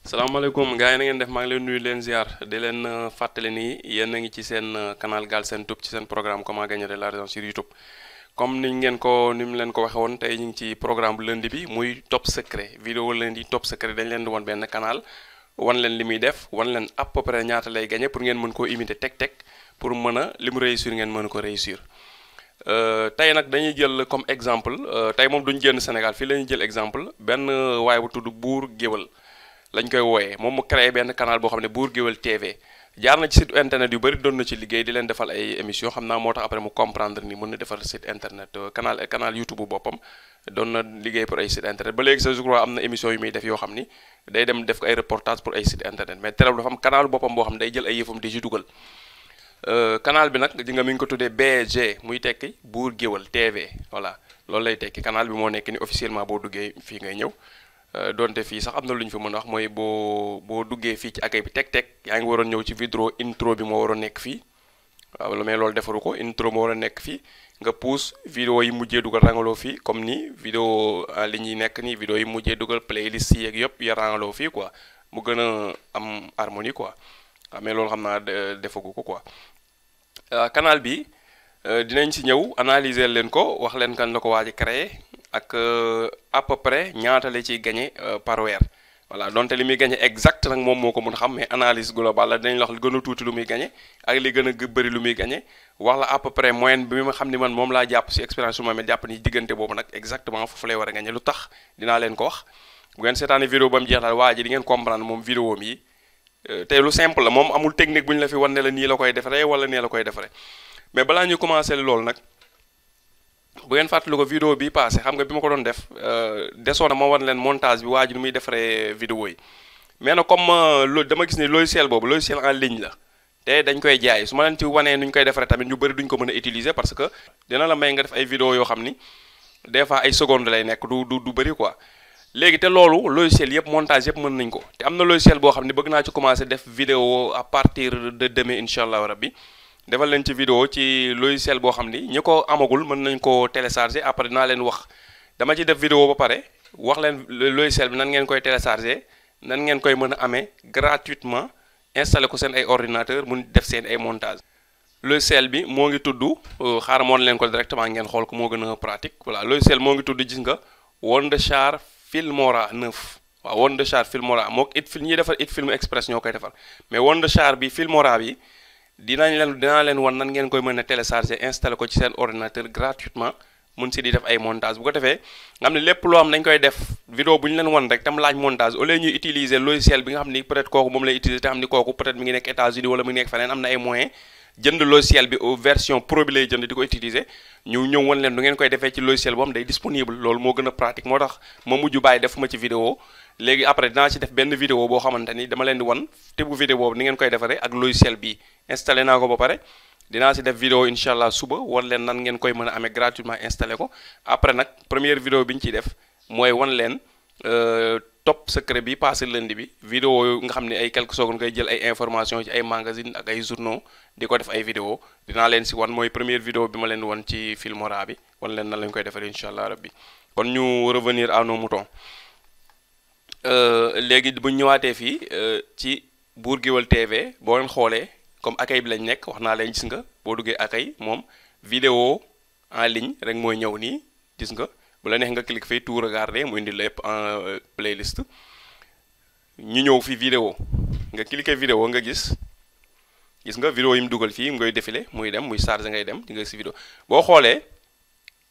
salaamaaleykum gars yi na ngeen def maa ngi leen nuyu leen ziar di leen fàttali ni yéen a ngi ci seen canal Galsen Tube ci seen programme comment gagner de l'argent sur YouTube comme ni mu leen ko waxee woon tey ñu ngi ci programme bu lundi bi muy top secret vidéo lundi top secret dañ leen di wan benn canal wan leen li muy def wan leen à peu près ñaata lay gagner pour ngeen mën koo imiter teg pour mën a li mu réussir ngeen mën ko réussir tey nag dañuy jël comme exemple tey moom duñu génn Sénégal fii la ñuy jël exemple benn waaye bu tudd Buur Géwël lañ koy wooyee moom mu créé benn canal boo xam ne Buur Géwël TV jaar na ci site internet yu bëri doon na ci liggéey di leen defal ay émission xam naa moo tax après mu comprendre ni mën na defar site internet canal YouTube boppam doon na liggéey pour ay site internet ba léegi sa je crois am na émission yu muy def yoo xam ni day dem def ko ay reportage pour ay site internet mais terewul dafa am canal boppam boo xam ne day jël ay yëfam di ci dugal canal bi nag di nga mi ngi ko tuddee BG muy tekki Buur Géwël TV voilà loolu lay tekki canal bi moo nekk ni officiellement boo duggee fii ngay ñëw donte fii sax am na lu ñu fi mën a wax mooy boo duggee fii ci accueil bi teg yaa ngi waroon ñëw ci vidéo intro bi moo waroon nekk fii waaw mais loolu defaru ko intro moo waroon nekk fii nga pousse vidéo yi mujjee dugal rangaloo fii comme ni vidéo li ñuy nekk nii vidéo yi mujjee dugal playlist yi ak yëpp ya rangaloo fii quoi mu gën a am harmonie quoi waaw mais loolu xam naa defagu ko quoi canal bi dinañ si ñëw analyser leen ko wax leen kan la ko waaj a créé ak à peu près ñaata la ciy gagné par weer voilà donte li muy gagné exact nag moom moo ko mën a xam mais analyse globale la dinañ la wax li gën a tuuti lu muy gagné ak li gën a bëri lu muy gagné wax la à peu près moyenne bi ma xam ni man moom laa jàpp si expérience su ma amee jàpp ni diggante boobu nag exactement foofu lay war a gagné lu tax dinaa leen ko wax bu ngeen seetaanee vidéo ba mu jeex daal waa ji di ngeen comprendre moom vidéo mi tey lu simple la moom amul technique bu ñu la fi wan ne la nii la koy defaree wala nii la koy defaree mais balaa ñuy commencé loolu nag bu ngeen fàttali ko vidéo bi passé xam nga bi ma ko doon def desoon na ma wan leen montage bi waa ji nu muy defaree vidéo yi mais nag comme loolu dama gis ni logiciel boobu logiciel en ligne la te dañ koy jaay su ma leen ci wanee nu ñu koy defaree tamit ñu bëri duñ ko mën a utiliser parce que dina la may nga def ay vidéo yoo xam ni des fois ay secondes lay nekk du bëri quoi léegi te loolu logiciel yëpp montage yëpp mën nañ ko te am na logiciel boo xam ni bëgg naa ci commencer def vidéo à partir de demain incha allah rabbi defal leen ci vidéo ci logiciel boo xam ni ñi ko amagul mën nañ ko télécharger après dinaa leen wax dama ci def vidéo ba pare wax leen logiciel bi nan ngeen koy télécharger nan ngeen koy mën a amee gratuitement installé ko seen ay ordinateur mun def seen ay montage logiciel bi moo ngi tudd xaaral moon leen ko directement ngeen xool ko moo gën a pratique voilà logiciel moo ngi tudd gis nga Wondershare Filmora 9 waaw Wondershare Filmora moo ñuy defar it film express ñoo koy defar mais Wondershare bi Filmora bi dinaa leen wan nan ngeen koy mën a télécharger installé ko ci seen ordinateur gratuitement mun si di def ay montage bu ko defee nga xam ne lépp loo xam dañ koy def vidéo bu ñu leen wan rek tam laaj montage au lieu ñuy utiliser logiciel bi nga xam ni peut-être kooku moom lay utiliser te xam ni kooku peut-être mi ngi nekk États-Unis wala mi ngi nekk feneen am na ay moyens jënd logiciel bi version pro bi lay jënd di ko utiliser ñu ñëw wan leen du ngeen koy defee ci logiciel boo xam day disponible loolu moo gën a pratique moo tax ma mujj bàyyi defuma ci vidéo léegi après dinaa ci def benn vidéo boo xamante ni dama leen di wan te bu vidéo boobu ni ngeen koy defaree ak logiciel bi installé naa ko ba pare dinaa ci def vidéo incha allah suba wan leen nan ngeen koy mën a amee gratuitement installé ko après nag première vidéo bi ñu ciy def mooy wan leen top secret bi passé lundi bi vidéo yu nga xam ne ay quelques secondes ngay jël ay information ci ay magazine ak ay journaux di ko def ay vidéo dinaa leen si wan mooy première vidéo bi ma leen wan ci Filmora bi wan leen nan lañ koy defaree incha allah rabbi kon ñu revenir à nos moutons léegi bu ñëwaatee fii ci Buur Géwël TV boo leen xoolee comme accueil bi lañ nekk wax naa leen gis nga boo duggee accueil moom vidéo en ligne rek mooy ñëw nii gis nga bu la neex nga clique fii tout regarder mu indi lépp en playlist ñu ñëw fi vidéo nga cliquer vidéo nga gis nga vidéo yi mu dugal fii ngay défilé muy dem muy chargé ngay dem di nga si vidéo boo xoolee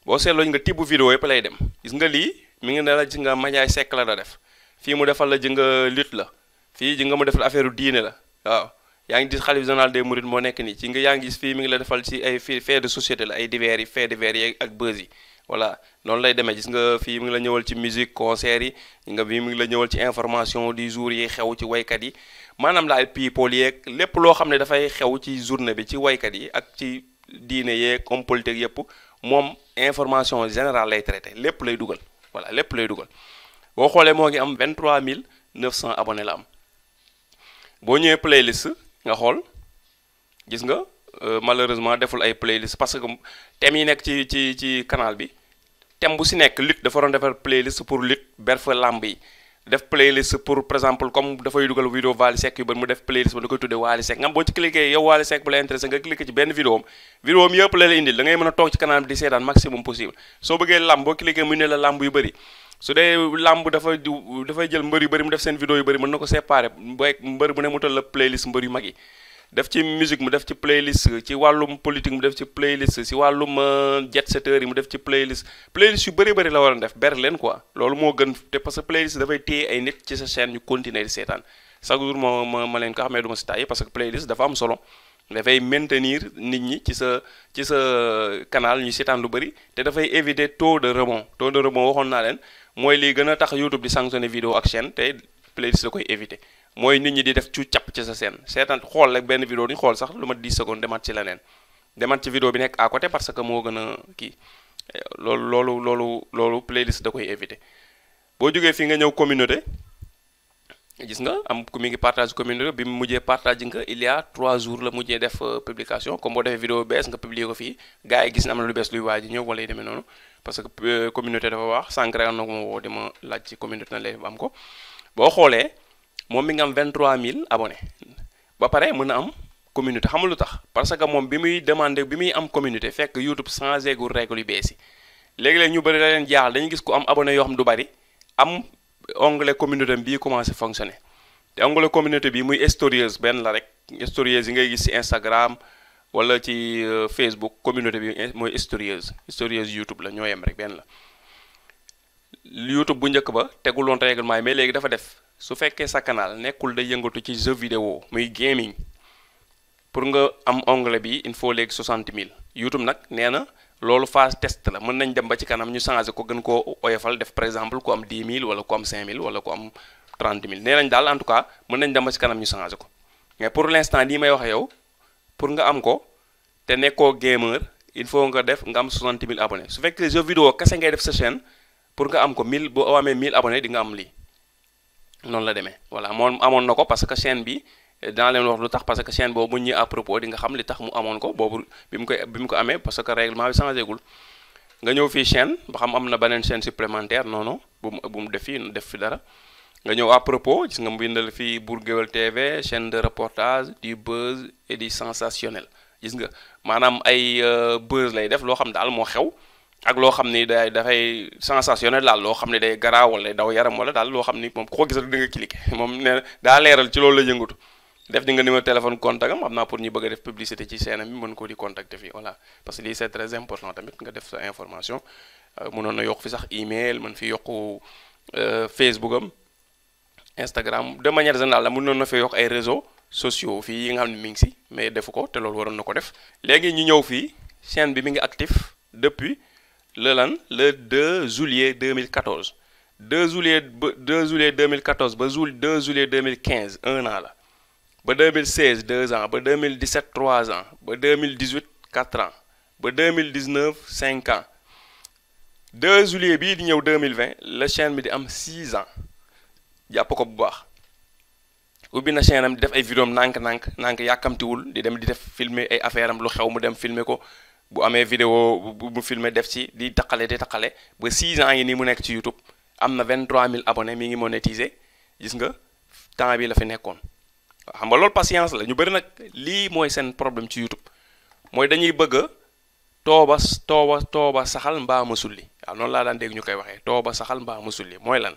boo seetloo nga tibb vidéo yëpp lay dem gis nga lii mi ngi ne la gis nga Mandiaye Seck la da def fii mu defal la ji nga lutte la fii ji nga mu defal affaire diine la waaw yaa ngi gis xalif général des mourides moo nekk nii ci nga yaa ngi gis fii mi ngi la defal ci ay fait de société la ay divers yi fait divers yi ak buzz yi voilà noonu lay demee gis nga fii mi ngi la ñëwal ci musique concert yi nga bii mi ngi la ñëwal ci information du jour yi xew ci waykat yi maanaam daal people yeeg lépp loo xam ne dafay xew ci journée bi ci waykat yi ak ci diine yeeg homme politique yëpp moom information générale lay traité lépp lay dugal voilà lépp lay dugal boo xoolee moo ngi am 23 900 abonnés la am boo ñëwee playlist nga xool gis nga malheureusement deful ay playlist parce que thèmes yi nekk ci canal bi thème bu si nekk lutte dafa doon defar playlist pour lutte berfa lamb yi def playlist pour par exemple comme dafay dugal vidéo Wally Seck yu bëri mu def playlist ba da koy tuddee Wally Seck nga boo ci cliquer yow Wally Seck bu la intéressé nga cliquer ci benn vidéo am yëpp la indil da ngay mën a toog ci kanam di seetaan maximum possible soo bëggee lamb boo cliquer mu ne la lamb yu bëri su dee lamb dafay jël mbër yu bëri mu def seen vidéo yu bëri mën na ko séparer mbër bu ne mu tal la playlist mbër yu mag yi def ci musique mu def ci playlist ci wàllum politique mu def ci playlist ci wàllum jet setteurs yi mu def ci playlist yu bëri la war a def ber leen quoi loolu moo gën te parce que playlist dafay téye ay nit ci sa chaîne ñu continuer di seetaan chaque jour ma leen ko xamee du ma si tàyyi parce que playlist dafa am solo dafay maintenir nit ñi ci sa canal ñu seetaan lu bëri te dafay éviter taux de rebond waxoon naa leen mooy lii gën a tax YouTube di sanctionner vidéo ak chaîne te playlist da koy éviter mooy nit ñi di def cu capp ci sa scène seetaan xool rek benn vidéo duñu xool sax lu ma 10 secondes demaat ci leneen demaat ci vidéo bi nekk à côté parce que moo gën a kii loolu playlist da koy éviter boo jógee fii nga ñëw communauté gis nga am ku mi ngi partage communauté bi mu mujjee partage nga il y a 3 jours la mujjee def publication comme boo defee vidéo bees nga publier ko fii gars yi gis na am na lu bees luy waaj ñëw wala yi demee noonu parce que communauté dafa wax sànq rek na ko ma woo di ma laaj ci communauté na lay am ko boo xoolee moom mi nga am 23000 abonnés ba pare mën a am communauté xamul lu tax parce que moom bi muy demandé bi muy am communauté fekk YouTube changé gu règle yu bees yi léegi-léegi ñu bëri da leen jaaxal dañuy gis ko am abonné yoo xam du bari am onglet communauté bii commencé fonctionner te onglet communauté bi muy storieuse benn la rek storieuse yi ngay gis ci Instagram wala ci Facebook communauté bi mooy storieuse YouTube la ñoo yem rek benn la YouTube bu njëkk ba tegul woon règlement yi mais léegi dafa def su fekkee sa canal nekkul day yëngatu ci jeu vidéo muy gaming pour nga am onglet bi il faut léegi 60000 YouTube nag nee na loolu phase test la mën nañ dem ba ci kanam ñu changé ko gën koo oyofal def par exemple ku am 10000 wala ku am 5000 wala ku am 30000 nee nañ daal en tout cas mën nañ dem ba ci kanam ñu changé ko mais pour l'instant lii may wax yow pour nga am ko te nekkoo gamer il faut nga am 60000 abonnés su fekkee jeu vidéo kese ngay def sa chaîne pour nga am ko 1000 boo amee 1000 abonnés di nga am lii noonu la demee voilà moom amoon na ko parce que chaîne bi dinaa leen wax lu tax parce que chaîne boobu bu ñuy à propos di nga xam li tax mu amoon ko boobu bi mu ko amee parce que règlement bi changé gul nga ñëw fii chaîne ba xam am na beneen chaîne supplémentaire non bu mu def fi dara nga ñëw à propos gis nga mu bindal fii Bourguewel TV chaîne de reportage du buzz et du sensationnel gis nga maanaam ay buzz lay def loo xam daal moo xew ak loo xam ni dafay sensationnel daal loo xam ne day garaaw wala daw yaram wala daal loo xam ni moom ko gis rek da nga cliquer moom ne daa leeral ci loolu la yëngatu def di nga numéro téléphone contact am xam naa pour ñu bëgg a def publicité ci chaîne bi mën koo di contacter fii voilà parce que lii c'est très important tamit nga def sa information mënoon na yokk fi sax email mën fi yokku Facebook am Instagram de manière générale la mënoon na fi yokk ay réseaux sociaux fii yi nga xam ne mi ngi si mais defu ko te loolu waroon na ko def léegi ñu ñëw fii chaîne bi mi ngi actif depuis le 2 juillet 2014 2 juillet 2014 ba 2 juillet 2015 un an la ba 2016 2 ans ba 2017 3 ans ba 2018 4 ans ba 2019 5 ans 2 juillet bii di ñëw 2020 la chaîne bi di am 6 ans jàpp ko bu baax ubbi na chaîne am di def ay vidéo am nànk yàkkamtiwul di dem di def filmer ay affaire am lu xew mu dem filmer ko bu amee vidéo bu mu filmer def ci di taqale ba 6 ans yi nii mu nekk ci YouTube am na 23000 abonnés mi ngi monétisé gis nga temps bi la fi nekkoon xam nga loolu patience la ñu bëri nag lii mooy seen problème ci YouTube mooy dañuy bëgg a tooba saxal mbaa ma sulli waaw noonu laa daan dégg ñu koy waxee tooba saxal mbaa ma sulli mooy lan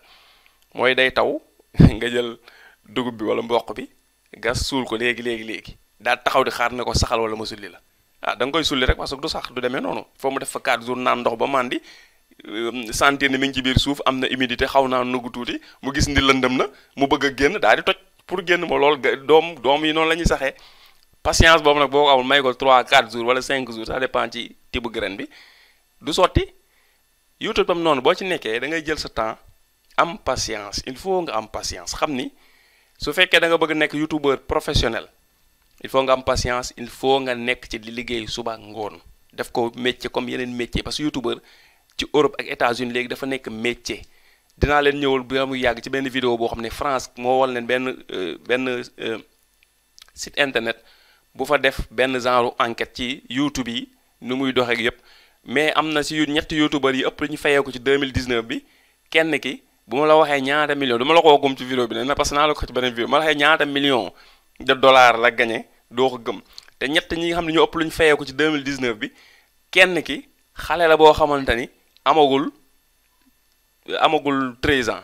mooy day taw nga jël dugub bi wala mboq bi gas suul ko léegi daal taxaw di xaar ne ko saxal wala ma sulli la da nga koy sulli rek parce que du sax du demee noonu foo mu def fa 4 jours naan ndox ba mandi sentir ne mi ngi ci biir suuf am na humidité xaw naa nugg tuuti mu gis ndi lëndëm na mu bëgg a génn daal di toj pour génn ma loolu doom yi noonu la ñuy saxee patience boobu nag boo ko amul may ko 3 4 jours wala 5 jours ça dépend ci tibb graine bi du sotti YouTube tam noonu boo ci nekkee da ngay jël sa temps am patience il faut nga am patience xam ni su fekkee da nga bëgg nekk youtubeur professionnel il faut nga am patience il faut nga nekk ci di liggéey suba ngoon def ko métier comme yeneen métier parce que youtubeur ci Europe ak États-Unis léegi dafa nekk métier dinaa leen ñëwal bu mu yàgg ci benn vidéo boo xam ne France moo wal leen benn site internet bu fa def benn genre enquête ci YouTube yi nu muy doxeek yépp mais am na si ñetti youtubeurs yi ëpp ñu fayee ko ci 2019 bi kenn ki bu ma la waxee ñaata million du ma la ko gëm ci vidéo bi ne parce que naa la ko ci beneen vidéo ma la waxee ñaata million de dollars la gagné doo ko gëm te ñett ñi nga xam ne ñu ëpp lu ñu fayee ko ci 2019 bi kenn ki xale la boo xamante ni amagul 13 ans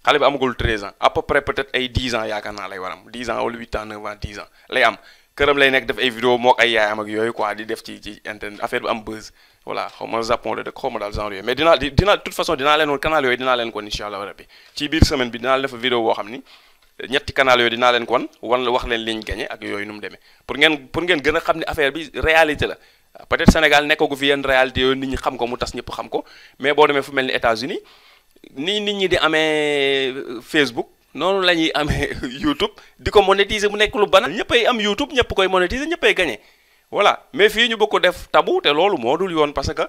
xale bi amagul 13 ans à peu près peut-être ay 10 ans yaakaar naa lay waram 10 ans wala 8 ans 9 ans 10 ans lay am këram lay nekk def ay vidéo mook ay yaayam ak yooyu quoi di def ci internet affaire bi am buzz voilà xaw ma Japon la dëkk xaw ma daal genre yooyu mais dinaa de toute façon dinaa leen woon canal yooyu dinaa leen ko incha allah rabbi ci biir semaine bi dinaa def vidéo boo xam ni ñetti canal yooyu dinaa leen ko wan wax leen liñ gagné ak yooyu nu mu demee pour ngeen gën a xam ne affaire bi réalité la peut-être Sénégal nekkagu fi yenn réalité yooyu nit ñi xam ko mu tas ñëpp xam ko mais boo demee fu mel ni États-Unis nii nit ñi di amee Facebook noonu la ñuy amee YouTube di ko monétiser mu nekk lu banal ñëppay am YouTube ñëpp koy monétiser ñëppay gagné voilà mais fii ñu bëgg ko def tabu te loolu moo dul yoon parce que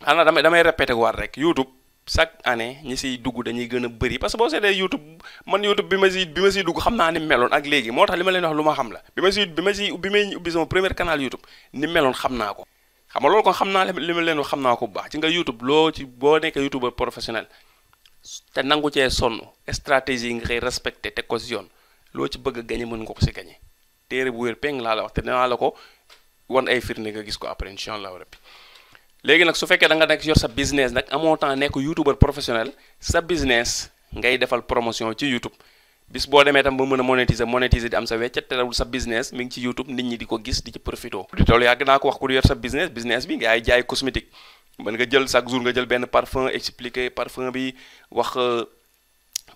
xanaa damay répété waat rek YouTube chaque année ñi siy dugg dañuy gën a bëri parce que boo seetee YouTube man YouTube bi ma siy dugg xam naa ni meloon ak léegi moo tax li ma leen wax lu ma xam la bi may ubbi sama premier canal YouTube ni meloon xam naa ko xam nga loolu kon xam naa li ma leen wax xam naa ko bu baax ci nga YouTube loo ci boo nekkee YouTubeur professionnel te nangu cee sonn stratégie yi nga koy respecté teg ko si yoon loo ci bëgg a gagné mën nga ko si gagné téere bu wér peng laa la wax te dinaa la ko wan ay firnde nga gis ko après incha allah rabbi léegi nag su fekkee da nga nekk yor sa business nag amoo temps nekk youtubeur professionnel sa business ngay defal promotion ci YouTube bis boo demee tam ba mën a monétiser di am sa weccat terewul sa business mi ngi ci YouTube nit ñi di ko gis di ci profito di toll yàgg naa ko wax ku yor sa business bi ngay jaay cosmétique mën nga jël chaque jour nga jël benn parfum expliquer parfum bi wax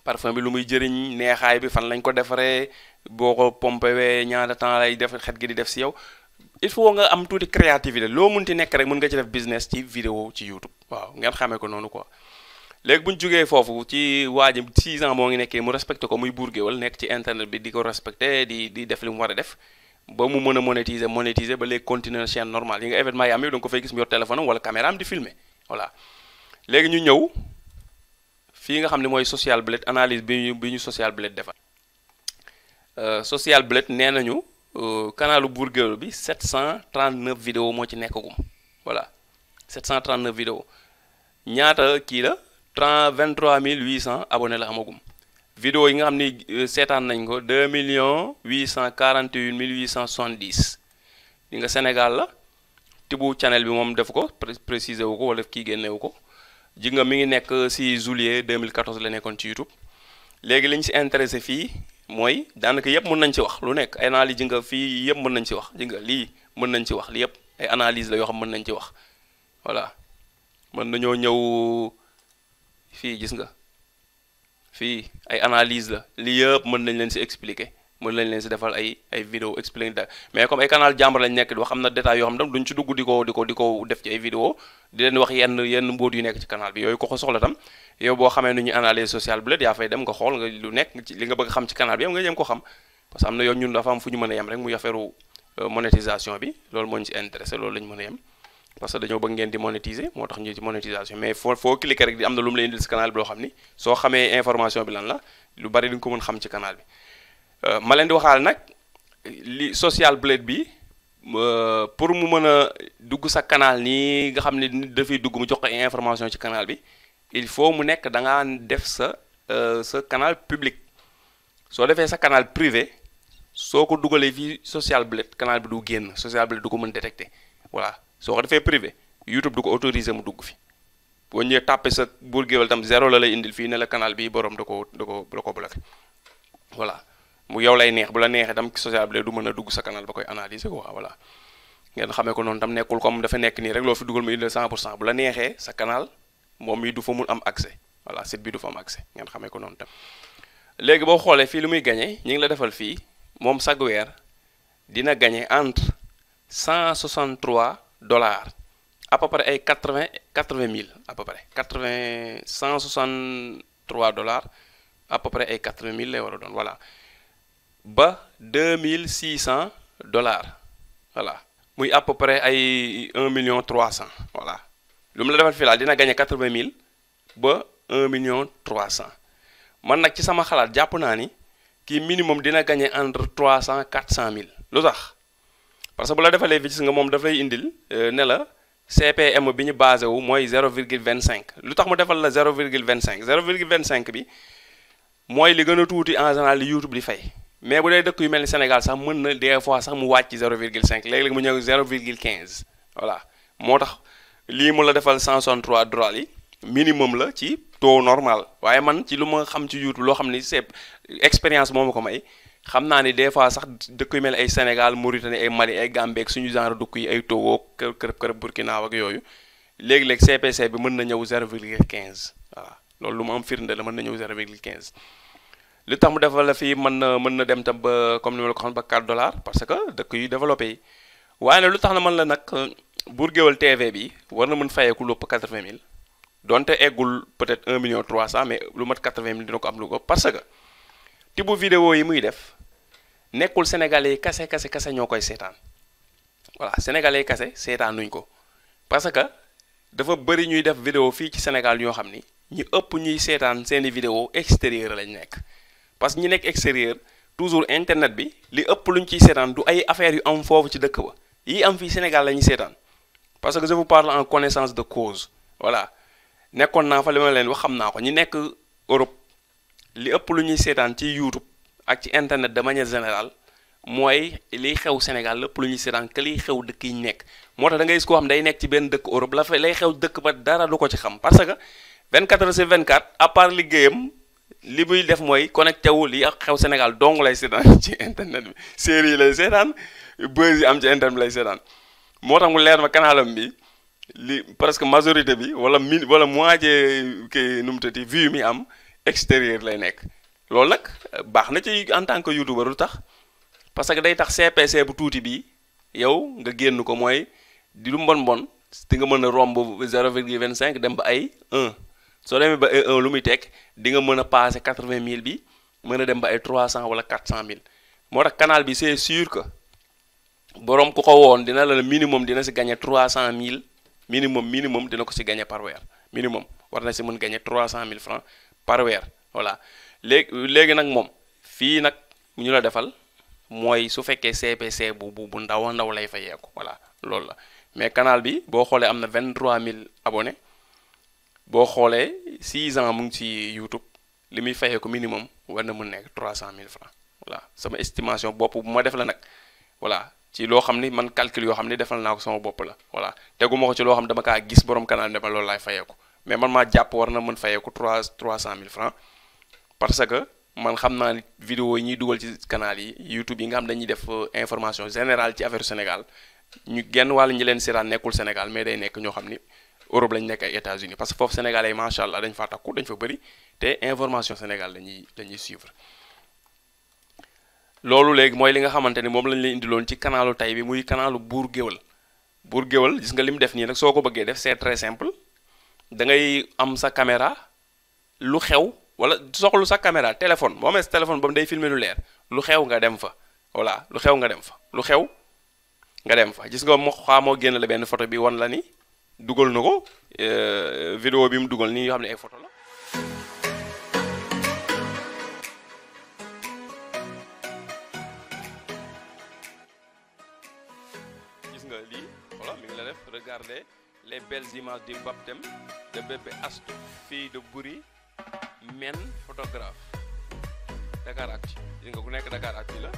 parfum bi lu muy jëriñ neexaay bi fan lañ ko defaree boo ko pompé wee ñaata temps lay def xet gi di def si yow il faut nga am tuuti créativité loo munti nekk rek mën nga ci def business ci vidéo ci YouTube waaw ngeen xamee ko noonu quoi léegi bu ñu jógee foofu ci waa ji 6 ans moo ngi nekkee mu respecté ko muy buur géwal nekk ci internet bi di ko respecté di def li mu war a def ba mu mën a monétiser ba léegi continuer chaîne normale yi nga événement yi am yëpp da nga ko fay gis mu yor téléphone am wala caméra am di filmer voilà léegi ñu ñëw fii nga xam ne mooy social blade analyse bi ñu social blade defal social blade nee nañu kanalu buur géwal bi 739 vidéo moo ci nekkagum voilà 739 vidéo ñaata kii la 23 800 abonnés la amagum vidéo yi nga xam ni seetaan nañ ko 2 841 870 li nga Sénégal la tibu channel bi moom def ko préciser wu ko wala kii génnewu ko ji nga mi ngi nekk si juillet 2014 la nekkoon ci YouTube léegi li ñu si intéressé fii mooy daanaka yëpp mën nañ ci wax lu nekk ay analyse ji nga fii yëpp mën nañ ci wax ji nga lii mën nañ ci wax li yëpp ay analyse la yoo xam mën nañ ci wax voilà mën nañoo ñëw fii gis nga fii ay analyse la lii yëpp mën nañ leen si expliquer mën nañ leen si defal ay vidéo expliquer mais comme ay canal jàmbar lañ nekk di wax am na détails yoo xam tam duñ ci dugg di ko def ci ay vidéo di leen wax yenn mbóot yu nekk ci canal bi yooyu ko soxla tam yow boo xamee nu ñuy analyse social blade yaa fay dem nga xool nga lu nekk li nga bëgg xam ci canal bi yow nga jëm ko xam parce que am na yoon ñun dafa am fu ñu mën a yem rek muy affaire monétisation bi loolu moo ñu ci intéressé loolu lañu mën a yem parce que dañoo bëgg ngeen di monétiser moo tax ñu ci monétisation mais foo cliquer rek di am na lu mu lay indil ci canal bi loo xam ni soo xamee information bi lan la lu bari di nga ko mën xam ci canal bi ma leen di waxaal nag li social blade bi pour mu mën a dugg sa canal nii nga xam ne nit dafay dugg mu jox ko information ci canal bi il faut mu nekk da ngaa def sa canal public soo defee sa canal privé soo ko dugalee fii social blade canal bi du génn social blade du ko mën détecter voilà soo ko defee privé YouTube du ko autoriser mu dugg fi boo ñëwee tàppe sa buur géwal tam 0 la lay indil fii ne la canal bi borom da ko bloqué voilà mu yow lay neex bu la neexee tam social blade du mën a dugg sa canal ba koy analyser quoi voilà ngeen xamee ko noonu tam nekkul comme dafa nekk nii rek loo fi dugal mu indil 100% bu la neexee sa canal moom mi du fa mun am accès voilà site bi du fa am accès ngeen xamee ko noonu tam léegi boo xoolee fii lu muy gagné ñi ngi la defal fii moom chaque weer dina gagné entre 163 dollars à peu près ay 80 000 à peu près 163 dollars à peu près ay 80 000 lay war a doon voilà ba 2600 dollars voilà muy à peu près ay 1 300 000 voilà lu mu la defal fii daal dina gagné 80 000 ba 1 300 000 man nag ci sama xalaat jàpp naa ni kii minimum dina gagné entre 300 400 000 lu tax parce que bu la defalee fi gis nga moom dafay indil ne la CPM bi ñu basé wu mooy 0,25 lu tax mu defal la 0,25 0,25 bi mooy li gën a tuuti en général li YouTube di fay mais bu dee dëkk yu mel ni Sénégal sax mën na des fois sax mu wàcc 0,5 léeg-léeg mu ñëw 0,15 voilà moo tax lii mu la defal 163 dollars yi minimum la ci taux normal waaye man ci lu ma xam ci YouTube loo xam ni c'est expérience moo ma ko may xam naa ni des fois sax dëkk yu mel ay Sénégal Mauritanie ay Mali ay Gambie ak suñu genre dëkk yi ay Togo kër Burkina ak yooyu léegi-léeg CPC bi mën na ñëw 0,15 voilà loolu lu ma am firnde la mën na ñëw 0,15 li tax mu defal la fii mën na dem tam ba comme ni ma la ko xam ba 4 dollars parce que dëkk yu développé yi waaye nag lu tax na mën la nag Bour Gueweul TV bi war na mën fayeeku lu ëpp 80 000 donte eggul peut-être 1 million 300 mais lu mat 80 000 dina ko am lu ko parce que tibu vidéo yi muy def nekkul sénégalais yi kase ñoo koy seetaan voilà sénégalais yi kase seetaan nuñ ko parce que dafa bëri ñuy def vidéo fii ci Sénégal ñoo xam ni ñu ëpp ñuy seetaan seeni vidéo extérieur lañ nekk parce que ñi nekk extérieur toujours internet bi li ëpp luñ ciy seetaan du ay affaires yu am foofu ci dëkk ba yi am fii Sénégal la ñuy seetaan parce que je vous parle en connaissance de cause voilà nekkoon naa fa li ma leen wax xam naa ko ñi nekk Europe li ëpp lu ñuy seetaan ci YouTube ak ci internet de manière générale mooy liy xew Sénégal lépp lu ñuy seetaan que liy xew dëkk yi ñu nekk moo tax da ngay gis koo xam day nekk ci benn dëkk Europe la fa lay xew dëkk ba dara du ko ci xam parce que 24 heures sur 24 à part liggéeyam li muy def mooy connecté wu li ak xew Sénégal dong lay seetaan ci internet bi série yi lay seetaan buzz yi am ci internet bi lay seetaan moo tax mu leer ma kanalam bi li presque majorité bi wala moitié kii nu mu tëddee vue mi am extérieur lay nekk loolu nag baax na ci en tant que youtubeur lu tax parce que day tax CPC bu tuuti bi yow nga génn ko mooy di lu mbon di nga mën a romb 0,25 dem ba ay 1 soo demee ba ay 1 lu muy teg di nga mën a passé 80 000 bi mën a dem ba ay 300 wala 400 000 moo tax canal bi c'est sûr que borom ku ko woon dina la minimum dina si gagné 300 000 minimum dina ko si gagné par weer minimum war na si mën gagné 300 000 francs par weer voilà léegi nag moom fii nag mu ñu la defal mooy su fekkee CPC bu ndaw lay fayeeku voilà loolu la mais canal bi boo xoolee am na 23 000 abonnés boo xoolee 6 ans mu ngi ci YouTube li muy fayeeku minimum war na mën nekk 300 000 francs voilà sama estimation bopp bu ma def la nag voilà ci loo xam ni man calcul yoo xam ni defal naa ko sama bopp la voilà teguma ko ci loo xam dama kaa gis borom canal ne ma loolu laay fayeeku mais man maa jàpp war na mën fayeeku 300 000 francs parce que man xam naa ni vidéo yi ñuy dugal ci canal yi YouTube yi nga xam dañuy def information générale ci affaire Sénégal ñu genn wàll ñi leen seetaan nekkul Sénégal mais day nekk ñoo xam ni Europe lañ nekk ay États-Unis parce que foofu sénégalais yi macha allah dañ faa takku dañ fa bëri te information Sénégal dañuy suivre loolu léegi mooy li nga xamante ni moom lañ leen indiloon ci canalu tay bi muy canalu Bour Gueweul gis nga li mu def nii nag soo ko bëggee def c'est très simple da ngay am sa caméra lu xew wala soxlu sa caméra téléphone boo amee sa téléphone ba mu day filmer lu leer lu xew nga dem fa voilà lu xew nga dem fa gis nga moo génn la benn photo bi wan la ni dugal na ko vidéo bi mu dugal nii yoo xam ne ay photo la gis nga lii voilà mi ngi la def regardez les belles images du baptême de bébé Astou fille de Boury men photographe Dakaractu gis nga ku nekk Dakaractu la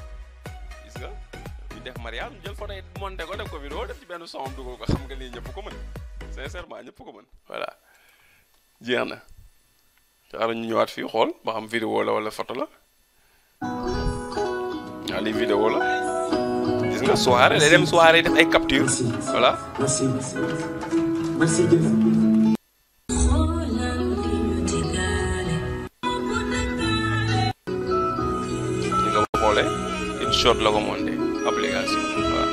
gis nga ñu def mariage jël photo yi monté ko def ko vidéo def ci benn son dugal ko xam nga lii ñëpp ko mën sincèrement ñëpp ko mën voilà jeex na xaaral ñu ñëwaat fii xool ba xam vidéo la wala photo la waaw lii vidéo la gis nga soirée day dem soirée def ay capture voilà merci une shot la ko monté application voilà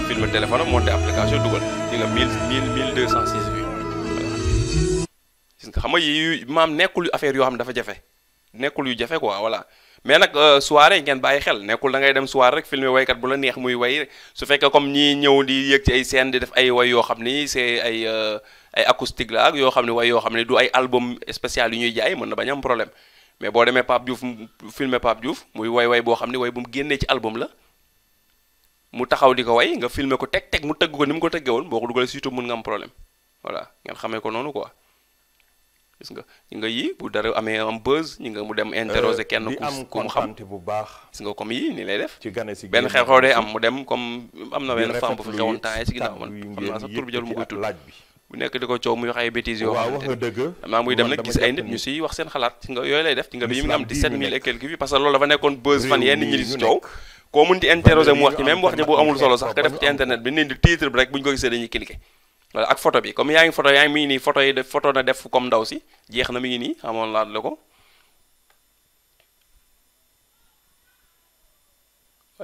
filme téléphone am monté application dugal di nga 1206 vues voilà gis nga xam nga yi maam nekkul affaire yoo xam ne dafa jafe nekkul yu jafe quoi voilà mais nag soirée ngeen bàyyi xel nekkul da ngay dem soirée rek filmer waykat bu la neex muy way su fekkee comme ñi ñëw di yëg ci ay scène di def ay way yoo xam ni c'est ay acoustique la ak yoo xam ne way yoo xam ne du ay album spécial yu ñuy jaay mën na bañ am problème mais boo demee Pape Diouf filmer Pape Diouf muy way boo xam ne way bu mu génnee ci album la mu taxaw di ko way nga filmer ko teg mu tëgg ko ni mu ko tëggee woon boo ko dugalee si YouTube mën nga am problème voilà ngeen xamee ko noonu quoi gis nga yii bu dara amee am buzz ñi nga mu dem interroger kenn ku mu xam bu baax gis nga comme yii nii lay def ci gane si benn xew-xew day am mu dem comme am na benn femme bu fi xewoon temps ci ginnaaw man xam naa sax tur bi jël mu koy tudd bu nekk di ko coow muy wax ay bêtises yoo wax nga dëgg xam naa muy dem nag gis ay nit ñu siy wax seen xalaat ci nga yooyu lay def ci nga bi mi nga am 17 000 et quelques vues parce que loolu dafa nekkoon buzz fan yeen nit ñi di si coow koo mën di interroger mu wax ci même wax ji boo amul solo sax nga def ci internet bi ni di titre bi rek bu ñu ko gisee dañuy cliquer voilà ak photo bi comme yaa ngi mi ngi nii photo yi def photo na def comme ndaw si jeex na mi ngi nii xamoon laat la ko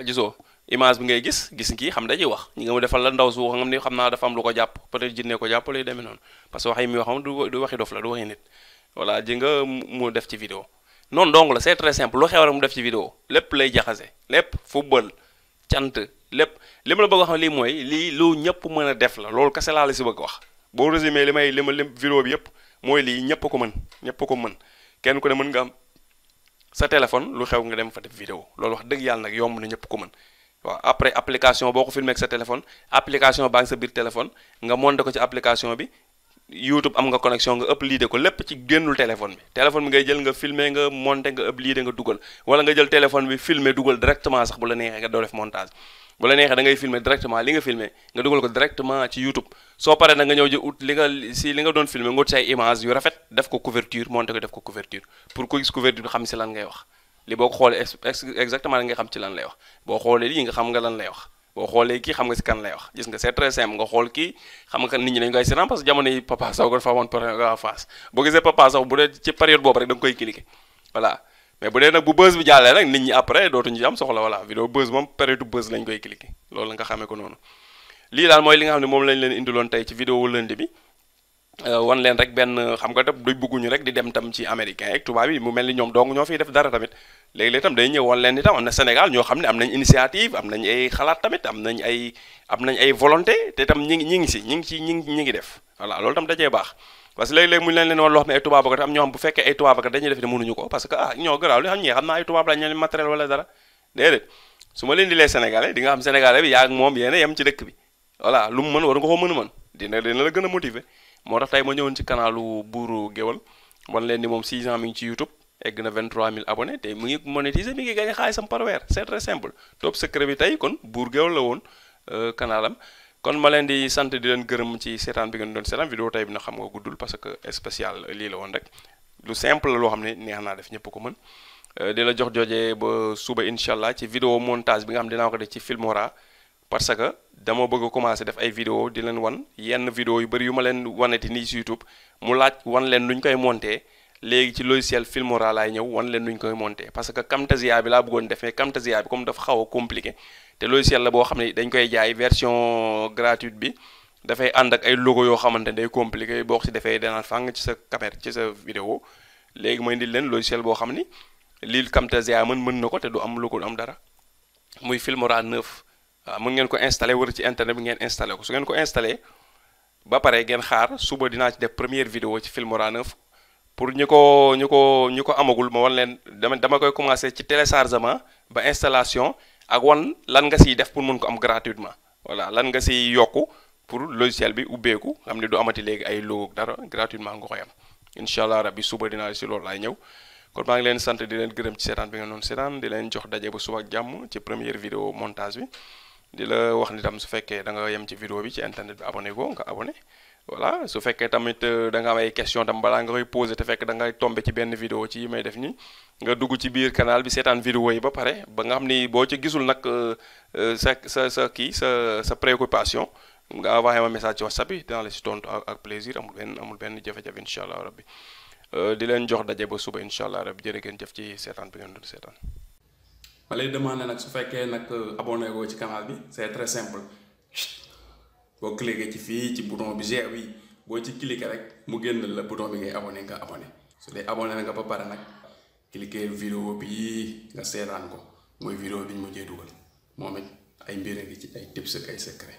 gisoo image bi ngay gis kii xam dañuy wax ñi nga mu defal la ndaw su wax nga ni xam naa dafa am lu ko jàpp peut-être jinne ko jàpp lay demee noonu parce que wax yi muy waxam du waxi dof la du waxi nit voilà ji nga mu def ci vidéo noonu donc la c'est très simple lu xew rek mu def ci vidéo lépp lay jaxase lépp football cant lépp li ma la bëgg a xam lii mooy lii lu ñëpp mën a def la loolu kese laa la si bëgg wax boo résumé li ma vidéo bi yëpp mooy lii ñëpp ko mën kenn ku ne mën nga am sa téléphone lu xew nga dem fa def vidéo loolu wax dëgg yàlla nag yomb na ñëpp ko mën waaw après application boo ko filmé ak sa téléphone application baa ngi sa biir téléphone nga monté ko ci application bi YouTube am nga connexion nga uploadé ko lépp ci génnul téléphone bi ngay jël nga filmé nga monté nga uploadé nga dugal wala nga jël téléphone bi filmé dugal directement sax bu la neexee nga doo def montage bu la neexee da ngay filmé directement li nga filmé nga dugal ko directement ci YouTube soo paree nag nga ñëw ji ut li nga doon filmé nga ut say image yu rafet def ko couverture monté ko def ko couverture pour ko gis couverture bi xam si lan ngay wax li boo ko xoolee exactement da nga xam ci lan lay wax boo xoolee lii nga xam nga lan lay wax boo xoolee kii xam nga si kan lay wax gis nga c'est très simple nga xool kii xam nga nit ñi dañu koy seetaan parce que jamono yi Papa Sow ko dafa amoon face boo gisee Papa Sow bu dee ci période boobu rek da nga koy cliquer voilà mais bu dee nag bu buzz bi jàllee nag nit ñi après dootuñu ci am soxla voilà vidéo buzz moom période buzz lañ koy cliquer loolu nga xamee ko noonu lii daal mooy li nga xam ne moom lañ leen indiloon tey ci vidéo lundi bi wan leen rek benn xam nga tam duñ bëgguñu rek di dem tam ci américain ak tubaab yi mu mel ni ñoom dong ñoo fiy def dara tamit léegi-léegi tam day ñëw wan leen itam am na Sénégal ñoo xam ne am nañ initiative am nañ ay xalaat tamit am nañ ay volonté te tam ñi ngi def voilà loolu tam dajee baax parce que léegi-léegi mu leen woon loo xam ne ay tubaab ak am ñoo xam bu fekkee ay tubaab ak dañuy def ne mënuñu ko parce que ñoo garaaw li xam naa ay tubaab la ñeen matériel wala dara déedéet su ma leen di lee sénégalais di nga xam sénégalais bi yaa ak moom yéena yem ci dëkk bi voilà lu mu mën war nga ko mën dina la gën a motiver moo tax tey ma ñëwoon ci kanalu buuru géwal wan leen ni moom 6 ans mi ngi ci YouTube egg na 23000 abonnés te mu ngi monétiser mi ngi gagné xaalisam par weer c'est très simple top secret bi tey kon buur géwal la woon kanalam kon ma leen di sant di leen gërëm ci seetaan bi ngeen doon seetaan vidéo tey bi na xam nga guddul parce que spécial lii la woon rek lu simple la loo xam ne neex naa def ñëpp ko mën di la jox joojee ba suba incha allah ci vidéo montage bi nga xam dinaa ko def ci Filmora parce que dama bëgg a commencer def ay vidéo di leen wan yenn vidéo yu bëri yu ma leen waneti nii ci YouTube mu laaj wan leen nuñ koy monter léegi ci logiciel Filmora laay ñëw wan leen nuñ koy monter parce que Camtasia bi laa bëggoon def mais Camtasia bi comme dafa xaw a compliqué te logiciel la boo xam ne dañ koy jaay version gratuite bi dafay ànd ak ay logo yoo xamante ne day compliqué boo ko ci defee dana fàng ci sa caméra ci sa vidéo léegi may indi leen logiciel boo xam ni lii Camtasia mën na ko te du am logo du am dara muy Filmora 9 waaw mën ngeen ko installé wër ci internet bi ngeen installé ko su ngeen ko installé ba pare ngeen xaar suba dinaa ci def première vidéo ci Filmora 9 pour ñu ko amagul ma wan leen dama koy commencé ci téléchargement ba installation ak wan lan nga siy def pour mën ko am gratuitement voilà lan nga siy yokku pour logiciel bi ubbeeku xam ne du amati léegi ay logo dara gratuitement nga koy am incha allah rabbi suba dinaa si loolu laay ñëw kon maa ngi leen sant di leen gërëm ci seetaan bi nga noonu seetaan di leen jox daje ba suba ak jàmm ci première vidéo montage bi di la wax ni tam su fekkee da nga yem ci vidéo bi ci internet bi abonné ko nga abonné voilà su fekkee tamit da nga am ay question tam balaa nga koy posé te fekk da ngay tombé ci benn vidéo ci yi may def nii nga dugg ci biir canal bi seetaan vidéo yi ba pare ba nga xam ni boo ci gisul nag sa préoccupation nga envoyé ma message ci WhatsApp bi dinaa la si tontu ak plaisir amul benn jafe-jafe incha allah rabbi di leen jox daje ba suba incha allah rabbi jërë ngeen jëf ci seetaan bi ngeen doon seetaan. ma lay demandé nag su fekkee nag abonné goo ci canal bi c'est très simple boo cliqué ci fii ci bouton bi G bi boo ci cliqué rek mu génn la bouton bi ngay abonné nga abonné su dee abonné nga ba pare nag cliqué vidéo bi nga seetaan ko mooy vidéo bi ñu mujjee dugal moom it ay mbir a ngi ci ay tips ak ay secret